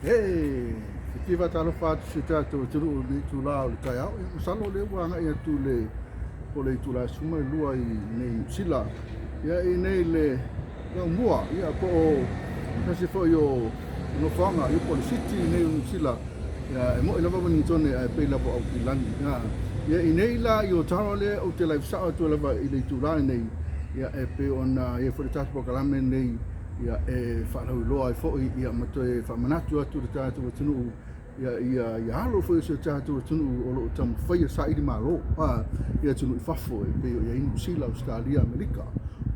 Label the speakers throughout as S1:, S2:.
S1: E fia faatalofa atu si o tatou atunuu i lenei itula o le taeao. Ia, masalo o lea ua agai atu i le po o le itula e 12 i inei i Niu Sila. Ia, i inei i le Laumua, ia, po o tasi foi o nofoaga, ia, po o le city i inei o Niu Sila. Ia, e moni lava Wellingtone ae pei lava o Aukilani. Ia, ia, i inei la i Otara lea ou te live sao atu ai lava i le itula lenei, ia, e pei ona i ai foi le tatou polokalame lenei, ia, e faalauiloa ai foi ia, ma toe faamanatu atu i le tatou atunuu ia, ia, ia alo foi o si o tatou atunuu o lo o taumafai e saili malo a, i atunuu i fafo e pei o i ai Niu Sila, Ausetalia, Amerika.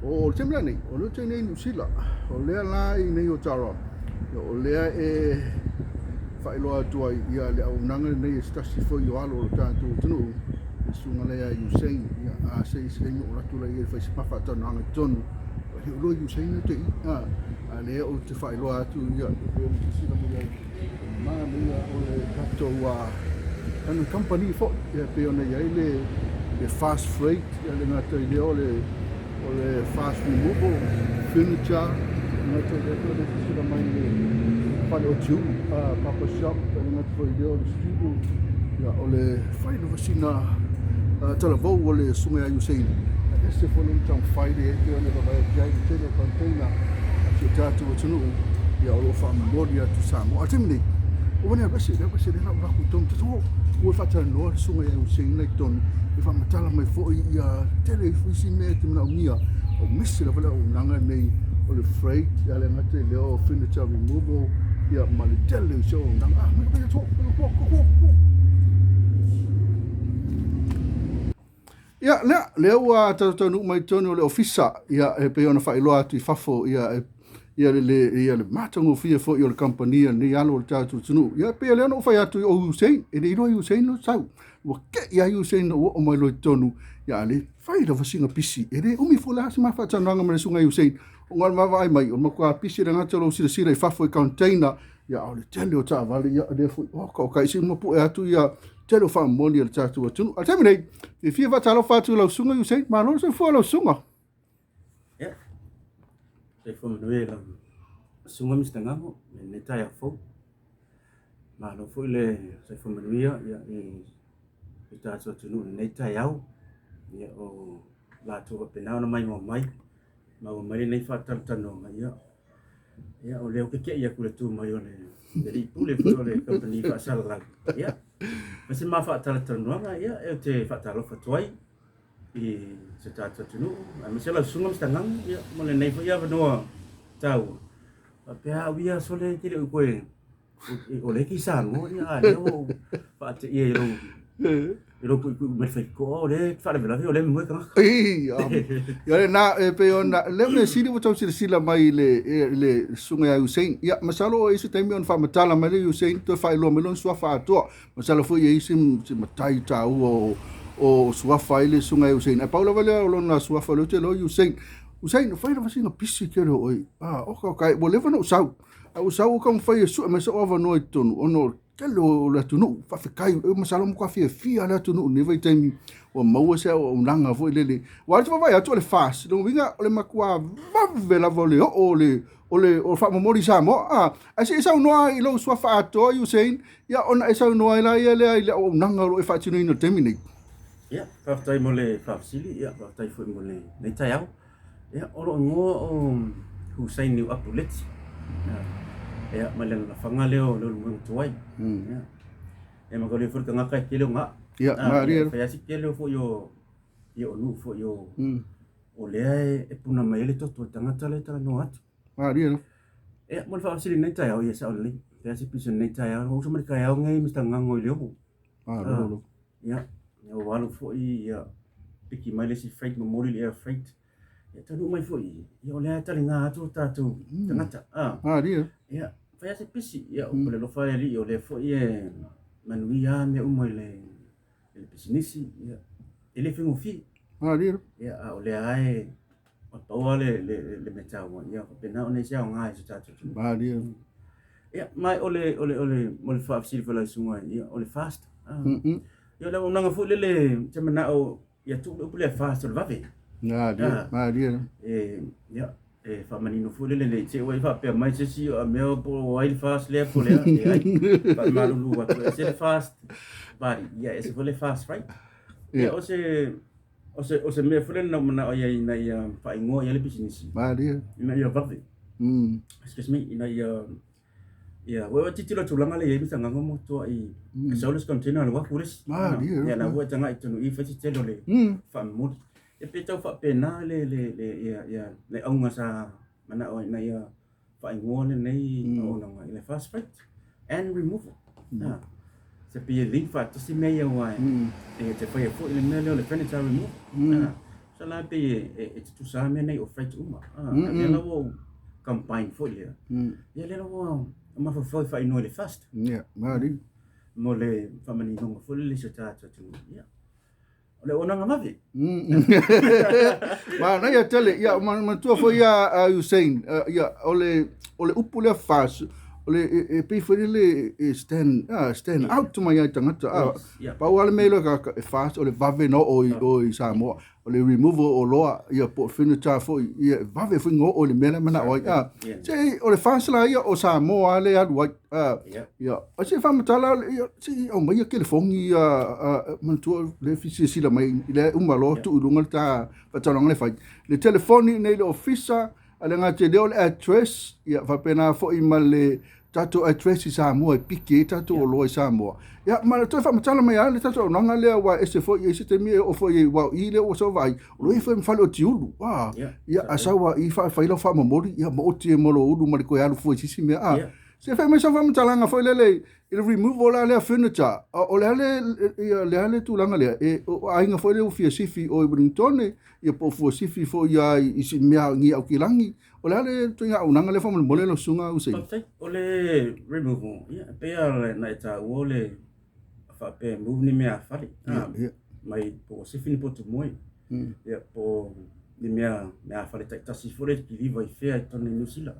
S1: O le taimi lenei, o lea ou te i nei i Niu Sila, o lea la i nei Otara, o lea e faailoa atu ai ia le auaunaga lenei e se tasi foi o alo o le tatou atunuu, le susuga lea ia Usain, ia, a se i se taimi oo atu lea e fai se faatalanoaga i totonu. E le o iloa Usain o te i, a, a lea ou te faailoa atu ia e pei ona silasila mai ai, manaia o le tatou ano company foi ia pei ona i ai le le fast freight ia le gata i lea o le o le fast removal furniture le gata i lea pei ona silasila mai i le fale o Tiulu papa shop le gata foi i lea o le studio ia o le fai lava sina talavou o le susuga ia Usain e ese foi lona taumafai lea e pei ona vaavaai atu i ai le tele o container a si o tatou atunuu ia o lo o faamomoli atu i Samoa. A o le taimi nei, ua ne alu ese, alu ese lea la ua latou tonu tatu ua faatalanoa le susuga ia Usain la i totonu e faamatala mai foi ia tele isi mea e te manaomia o misi lava le auaunaga nei o le freight ia le gata i lea o furniture removal ia ma le tele o isi auaunaga. Ah, mai mai atu, Ia, lea, lea ua tatou taunuu mai totonu o le ofisa, ia, e pei ona faailoa atu i fafo, ia, e, ia le, le, ia le matagofie foi o le kamupani a lenei alo o le tatou atunuu. Ia, e pei o lea na ou fai atu i o Usain, e le iloa Usain lo sau. Ua kei lava Usain na ou oo mai loa i totonu, ia, a le fai lava sina pisi. E le umi foi la se ma faatalanoaga ma le susuga ia Usain, ona o le vaavaai mai, o le matua pisi le gata o lou silasila i fafo i container, ia, a o le tele o taavale, ia, lea foi, oka, oka, i se uma pue atu, ia, tele o faamomoli a le tatou atunuu. A le taimi nei, e fia faatalofa atu i lau susuga Usain, malo le soifua lau susuga.
S2: Ia, soifua manuia i lau susuga Mister Ngamo, i lenei taeao fou. Malo foi le soifua manuia ia, i le tatou atunuu i lenei taeao. Ia, o latou faapena ona maimoa mai, maua mai lenei faatalatalanoaga, ia, Ia, o lea ou te te'i atu i le tu mai o le alii pule foi o le kamupani faasalalau. Ia, ma se ma faatalatalanoaga, ia, ou te faatalofa atu ai i si o tatou atunuu, aemaise lau susuga Mister Gago, ia, mo lenei foi avanoa taua. Faapea au ia sole e te le o toe O lea e te i Samoa, ia, a lea ua ou faateia i lou, i lou tuitui mai le faitotoa, o lea e te faalavelave, o lea e moe tagata.
S1: Ei, ia lena, e pei ona, lea mea sili ua tau silasila mai i le, i le susuga ia Usain. Ia, masalo o i ai se taimi ona faamatala mai lea Usain, toe faailoa mai lona suafa atoa. Masalo foi e i ai se, se matai taua o, o suafa ai le susuga ia Usain. Ae pau lava lea o lona suafa lea ou te iloa Usain. Usain, fai lava sina pisi tele o oe. Ah, oka, oka, ua leva ona ou sau. A ua sau ua taumafai e sue mai sou avanoa i totonu ona o le tele o le atunuu. Faafetai, e masalo matua fiafia le atunuu i lenei vaitaimi ua maua se auaunaga foi lele. Aua o le vaavaai atu o le FAST, lona uiga o le matua vave lava o le oo o le o le o faamomoli i Samoa. A, ae se i saunoa i lou suafa atoa Usain, ia ona e saunoa ai laia lea i le auaunaga o lo o e faatinoina i le taimi nei.
S2: Ia, faafetai mo le faafesili, ia faafetai foi mo lenei taeao. Ia, o lou igoa o Hussein Niu Apuleti. Ia, mai le lalafaga lea o Leulumoega Tuai. Ia, e makalia foi le tagata e tele o ga'a.
S1: Ia, malie.
S2: Fai lava si tele foi o ia o nuu foi o o lea e puna mai ai le toto o le tagata lea e talanoa atu.
S1: Malie.
S2: Ia, mo le faafesili i lenei taeao, ia sao lelei. Fai lava si pisa i lenei taeao, ua uso mai le taeao lenei Mister Gago i le 6.
S1: Malo lava.
S2: Ia, ua alu foi, ia, piki mai le isi freight, momoli le air freight. Ia, taunuu mai foi, ia, o lea e taliga atu o tatou tagata.
S1: Ah. Malie.
S2: Ia, fai lava se pisi. Ia, o le alofa o le Alii, o lea foi e manuia lava mea uma i le, i le pisinisi. Ia, e le faigofie.
S1: Malie.
S2: Ia, a o lea lava e, o le pau lava le, le, le mea taua, ia, faapena ona i ai se aoga i si o tatou atunuu.
S1: Malie.
S2: Ia, ma o le, o le, o le, mo le faafesili foi lau susuga, ia, o le fast. Ah. Ia, o le auaunaga foi lele, se manao, ia tuu le upu lea fast o le vave.
S1: Malie,
S2: Ah.
S1: malie.
S2: E, ia, E faamanino foi lele nei te ua i faapea mai se isi a mea po o ai le fast lea po le a, leai. Faamalulu atu, e ese le fast body, ia e ese foi le fast freight. Ia o se o se o se mea foi lele na ou manao i ai ina ia faaigoa i ai le pisinisi.
S1: Malie.
S2: Ina ia vave. Excuse me, ina ia ia ua ua tilotilo i tulaga lea e i ai Mr. Gago mo toa i e sau le isi container alu atu le isi.
S1: Malie.
S2: Ia la ua e tagai i totonu i i fai si tele o le faamomoli. E pei tau faapena le le le ia ia le auga sa manao ai ina ia faaigoa lenei auaunaga i le fast freight and removal. Se pei e link faatasi mea ia aua e te faia foi le mea lea o le furniture removal. So la pei e tutusa lava mea nei o freight uma. A lea la ua ou combine foi lea. Ia lea la ua mafaufau e faaigoa i le fast.
S1: Ia, malie.
S2: Mo le faamaninoga foi lele i si o tatou atunuu. Ia. O le auaunaga vave.
S1: Manaia tele. Ia, manatua foi ia a Usain, ia, o le upu lea fast, o le e pei foi lele e stand out mai ai tagata. Pau lava le mea iloa e e fast, o le vave na oo i o i Samoa. O le removal o oloa, ia po o furniture foi, ia e vave foi na oo i le mea la e manao ai. Se o le fast la ia o Samoa lava lea e alu ai. Ia, a se faamatala, ia, se i aumaia telefoni ia, manatua le silasila mai i le uma loa tuu i luga le ta faatalanoaga le fai. Le telefoni nei le ofisa, a le gata i lea o le address, ia faapena foi ma le tatou address i Samoa e piki ai tatou oloa i Samoa. Ia, ma toe faamatala mai lava le tatou auaunaga lea aua e ese foi, e i ai se taimi e oo foi i ai, aua o i lea ua sau vaai, o lo o i ai foi ma fale o tiulu. Ia, a sau lava i fai lau faamomoli, ia ma oti ai ma lou ulu ma le toe alu fua i se isi mea. Se fai mai sau faamatalaga foi lele i le removal la lea furniture, o le a le, ia, le a le tulaga lea, e, o aiga foi lea ua fia sifi o i Wellington, ia po o fua sifi foi ia i si mea ni Aukilani, o le a le ituaiga auaunaga lea faamolemole lau susuga Usaini?
S2: Faafetai. O le removal, ia, e pei lava ona e taua o le faapea e move ni mea fale, mai po o sifi ni potu moe, ia, po o ni mea fale taitasi foi lea e kiliva i fea i totonu o Niu Sila.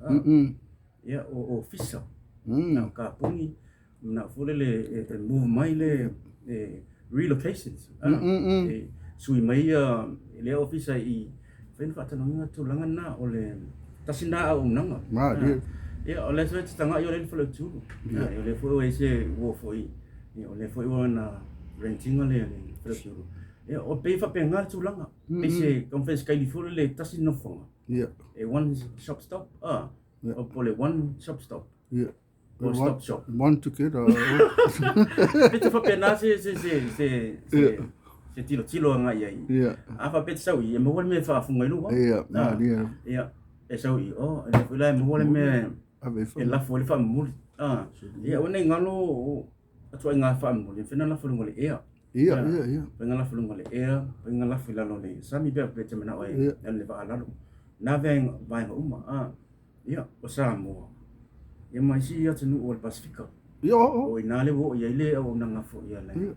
S2: Ia, o ofisa, na o kapuni, na foi lele e move mai le relocations, e sui mai ia lea ofisa i fai na faatinoina tulaga na o le tasi na auaunaga. Ia, o lea foi e te tagai o lea le fale o Tiulu. Ia, o lea foi ua i ai se uo foi, ia, o lea foi ua na rent ina le fale o Tiulu. Ia, o pei e faapena le tulaga. Pei se taumafai e sikaili foi lele tasi le nofoaga. E one shop stop, o po o le one shop stop. One stop shop.
S1: One together.
S2: Pei te faapena se se se se se se tilotilo agai i ai. A faapea te sau i, e maua le mea e faafuga i lou ao.
S1: Ia, malie.
S2: Ia, e sau i, oh, e le foi la e maua le mea e lafo ai le faamomoli. Ia, aua ne i galo o ituaiga faamomoli, e mafai ona lafo i luga o le ea.
S1: Ia, ia, ia.
S2: Mafai ona lafo i luga o le ea, mafai ona lafo i lalo o le sami pe a faapea e te manao e alu i le vaa lalo. Na vaega uma. Ia, o Samoa, ia ma isi atunuu o le Pasefika.
S1: Ia, o.
S2: O i ina le ua oo i ai le auaunaga foi a le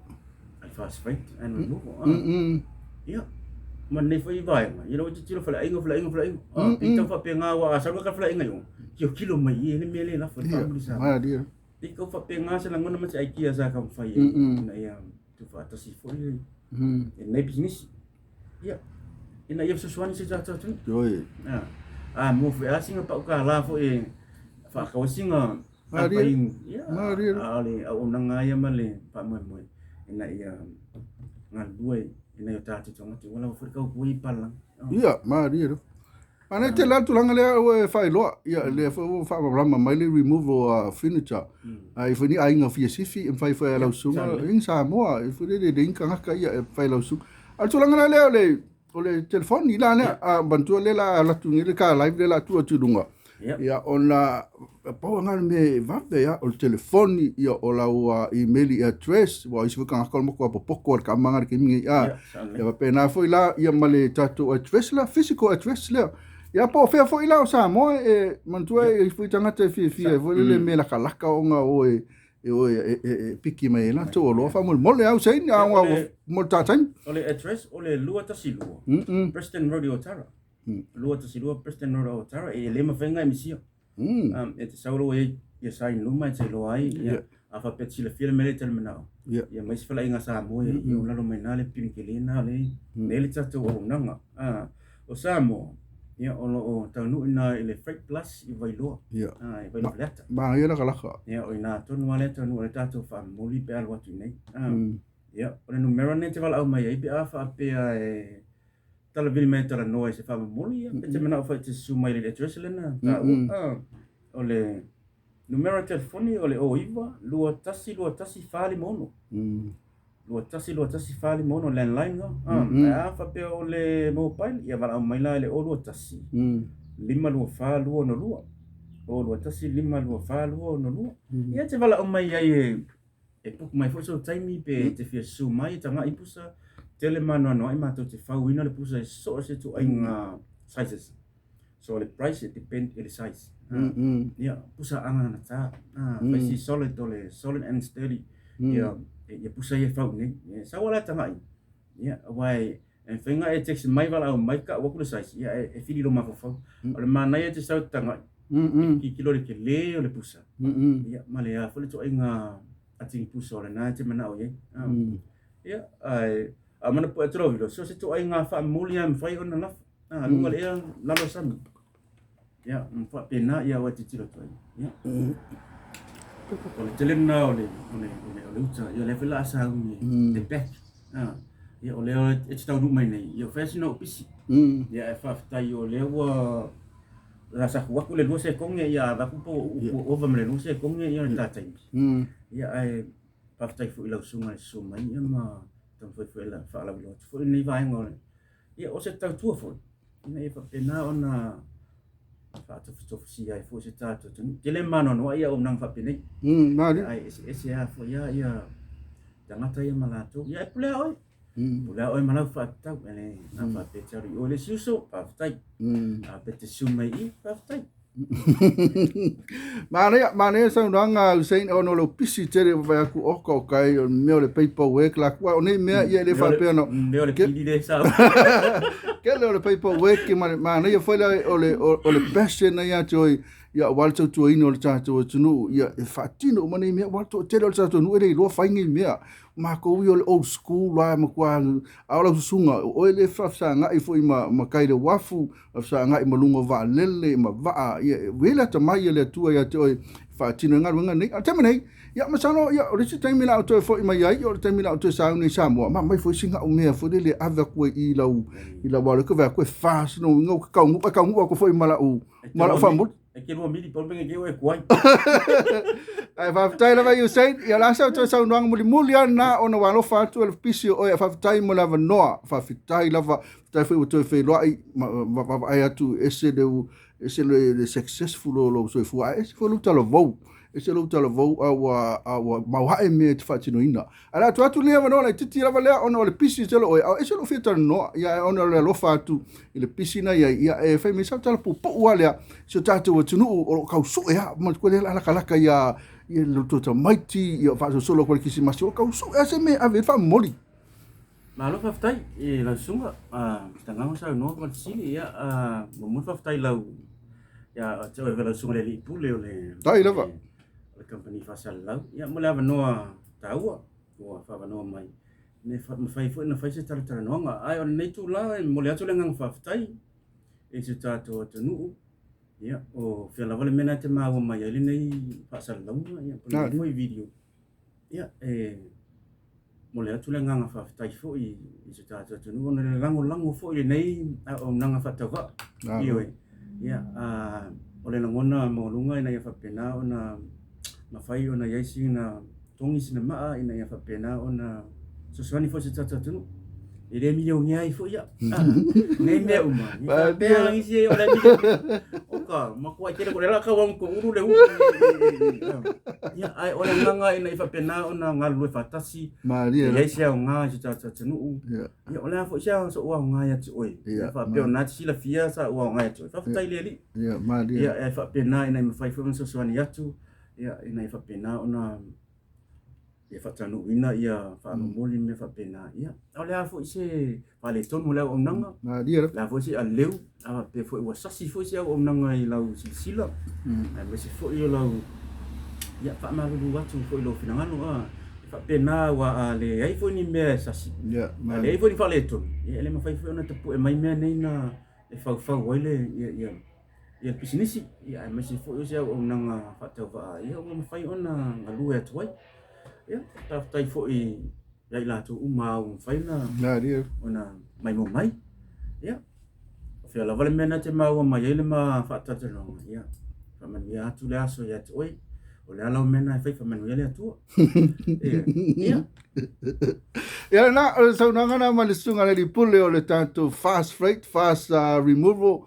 S2: Fast Freight and Removal. Ia, ma lenei foi vaega, ia ua tilotilo faleaiga, faleaiga, faleaiga. Pei tau faapena aua a sau le faleaiga i o, tilotilo mai i le mea lea e lafo i le faamuli Samoa. Pei tau faapena se lagona ma se idea sa taumafai ai ina ia tuufaatasi foi lenei pisinisi. Ia, ina ia fesoasoani si o tatou atunuu.
S1: Ioe.
S2: A mua foi lava sina pau kālā foi e faatau ai sina tapa inu. Ia, a o le auaunaga lava ia ma le faamoemoe ina ia galulue i nai o tatou tagata ua lava foi le tautua i papalagi.
S1: Ia, malie lava. A nei tele lava le tulaga lea ua e faailoa, ia lea foi ua faamalamalama mai le removal furniture. A i foi ni aiga fia sifi e mafai foi e lau susuga i Samoa, e foi lele le tagata ia e mafai lau susuga. A o le tulaga la lea o le telefoni la lea, a manatua lea la alu atu nei le ta live lea la tuu atu i luga. Ia ona pau lava le mea e vave ia o le telefoni, ia o lau email address, aua o isi foi tagata o le matua popoto lava i le tama lena i le taimi nei. Ia faapena foi la ia ma le tatou address la, physical address lea. Ia po o fea foi la o Samoa e manatua e i ai foi tagata e fiafia ai foi lele mea lakalaka ona o e o e piki mai ai latou oloa faamolemole au Shane a mo le ta taimi.
S2: O le address o le 212 Preston Road i Otara. 212 Preston Road i Otara e le mafai ona e misia. E te sau loa i ia sign luma e te iloa ai, ia, a faapea te silafia le mea lea e te manao. Ia ma isi faleaiga Samoa ia, ia o lalo mai i ina le pine tele lena o lea e i ai le tatou auaunaga. O Samoa, Ia, o lo o taunuu i ina i le Freight Plus i Vailoa.
S1: Ia.
S2: Ah, i Vailoa Faleata.
S1: Manaia lakalaka.
S2: Ia, o ina tonu lava lea taunuu ai le tatou faamomoli pe a alu atu i inei. Ah. Ia, o le numera lenei e te valaau mai ai pe a faapea e talavili mai e talanoa i se faamomoli, ia, pe te manao foi e te susu mai i le address lea na taua. Ah, o le numera telefoni o le 09 21 21 456. 21 21 456 landline ga. Ah, ae a faapea o le mobile, ia valaau mai la i le 021 524 262. 021 524 262. Ia e te valaau mai ai e e book mai foi sou taimi pe te fia susu mai e tagai pusa, tele ma anoanoai matou te fauina le pusa e so o se ituaiga sizes. So o le price e depend i le size. Ia, pusa aganagata, fai si solid o le solid and sturdy, ia, ia pusa ia e fau nei. Ia, sau ala e tagai, ia, aua e, e mafai ona e text mai valaau mai kau atu le size, ia e fili lou mafaufau. O le manaia e te sau e te tagai, e tilotilo i le tele o le pusa, ia, ma le a foi le ituaiga atigi pusa o lena e te manao i ai. Ia, ae, a mana pue atu lau vilo, so se ituaiga faamuli lava e mafai ona lafo. A, luga le ea, lalo le sami. Ia, ma faapena ia ua e tilotilo atu ai. Ia. O le tele lena o le, o le, o le, o le uta, ia o lea foi o le a sauni e back. A, ia o lea e te taunuu mai nei, ia o fai sina ou pisi. Ia ae faafetai o lea ua la saku atu le lua sekoge, ia avatu po ua ova ma le lua sekoge ia le ta taimi. Ia ae faafetai foi i lau susuga i le susu mai ia ma taumafai foi e faalauiloa atu foi lenei vaega o le Ia, o se tautua foi, ina ia faapena ona faatofutofusia ai foi se tatou atunuu. Tele ma anoanoai ia auaunaga faapenei.
S1: Malie.
S2: Ae eseese lava foi lava ia tagata ia ma latou. Ia, e pule lava oe. Pule lava oe ma lau faatatau. E le, a faapea e te alu i o i le isi uso, faafetai. A faapea e te susu mai i i, faafetai.
S1: Manaia, manaia saunoaga a Hussein ona o lou pisi tele ua fai atu oka o kai o le mea o le paperwork la ku o nei mea ia e le faapea no
S2: Mea o le pili le sau.
S1: Kele o le paperwork ma le manaia foi la o le o le passion ia te oe ia aua le tautuaina o le tatou atunuu ia e faatino uma nei mea aua le toatele o le tatou atunuu e le iloa fai nei mea. Matou ia o le old school lava e matua a o lau susuga o oe lea e faafesagai foi ma ma kai le uafu fesagai ma luga o vaalele ma vaa, ia, e ua i ai le atamai a le Atua ia te oe e faatino ai galuega nei. A o le taimi nei, ia, masalo, ia, o le isi taimi o le a ou toe foi mai ai, o le taimi o le a ou toe sauni i Samoa, ma aumai foi sina au mea foi lele e ave atu ai i lau, i lau alo, ke vaai atu e fast lona uiga ou te taunuu, e taunuu atu foi ma lau, ma lau faamuli.
S2: E te lua mili pau penge keu e kuai.
S1: Ae faafetai lava i Usain, ia o le a sau toe saunoaga mulimuli lava lena ona ua alofa atu e le pisi o oe, faafetai mo le avanoa, faafetai lava, faafetai foi ua toe feiloai ma vaavaai atu ese le ese le successful o lou soifua, ae ese foi lou talavou, ese lou talavou a ua a ua maoae mea e te faatinoina. Ae o le a tuu atu lenei avanoa laitiiti lava lea ona o le pisi tele o oe, a ese lou fia talanoa, ia ae ona o le alofa atu i le pisi na i ai, ia e fai mai sau tala puupuu lava lea, si o tatou atunuu o lo o tau sue lava, manatua lea o le a latalata ia ia lo outou tamaiti, ia faasolosolo atu ai le Kerisimasi, o lo o tau sue lava se mea e ave ai le faamomoli.
S2: Malo faafetai i lau susuga, Tagago saunoa ma le fesili, ia muamua faafetai i lau ia te oe foi lau susuga i le alii pule o le
S1: Tai lava.
S2: o le kamupani faasalalau, ia mo le avanoa taua ua faavanoa mai ina ia mafai foi ona fai se talatalanoaga. Ae o lenei itula e momoli atu le agaga faafetai i si o tatou atunuu, ia o fea lava le mea lena e te maua mai ai lenei faasalalauga, ia po o lenei foi video. Ia, e momoli atu le agaga faafetai foi i si o tatou atunuu ona o le lagolago foi i lenei auaunaga faatauvaa. Ioe. Ia, o le lagona maualuga ina ia faapena ona mafai ona i ai sina togi sina maa ina ia faapena ona fesoasoani foi i si o tatou atunuu. E le milionea ai foi au. Nei mea uma. Ni faapea nisi ai o le milionea. Oka, matuai tele ko le la kau ko ulu le ulu. Ia, ae o le agaga ina ia faapena ona galulue faatasi.
S1: Malie.
S2: E leai se aoga i si o tatou atunuu. Ia, o le a foi se sou aoga ia te oe. Ia faapea o lena e te silafia sa ou aoga ia te oe. Faafetai i le Alii.
S1: Ia, malie.
S2: Ia, e faapena ina ia mafai foi ona fesoasoani atu, ia, ina ia faapena ona ia faataunuuina ia faamomoli ma mea faapena. Ia, o le a foi se faaletonu o le auaunaga,
S1: Malie
S2: o le a foi se aleu, a faapea foi ua sasi foi se auaunaga i lau silasila, aemaise foi o lau, ia, faamalulu atu foi i lou finagalo, a, e faapena aua a leai foi ni mea e sasi, a leai foi ni faaletonu, ia e le mafai foi ona tapue mai mea nei na e faufau ai le ia ia ia le pisinisi, ia aemaise foi o se auaunaga faatauvaa ia ua mafai ona galue atu ai. Ia, faafetai foi ia i latou uma ua mafai ona maimoa mai. Ia, o fea lava le mea na te maua mai ai le ma faatalatalanoaga, ia, faamanuia atu le aso ia te oe. O le a lau mea na e fai, faamanuia le Atua. Ia, ia.
S1: Ia lena, o le saunoaga na ma le susuga a le alii pule o le tatou fast freight, fast removal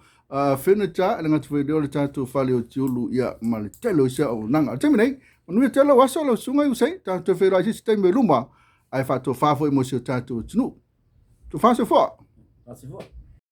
S1: furniture, e le gata foi i lea o le tatou fale o Tiulu, ia, ma le tele o isi auaunaga. O le taimi nei, manuia tele lou aso lau susuga i Usei, tatou toe feiloai i se isi taimi o i luma, ae faatofa foi mo si o tatou atunuu. Tofa soifua.
S2: Soifua.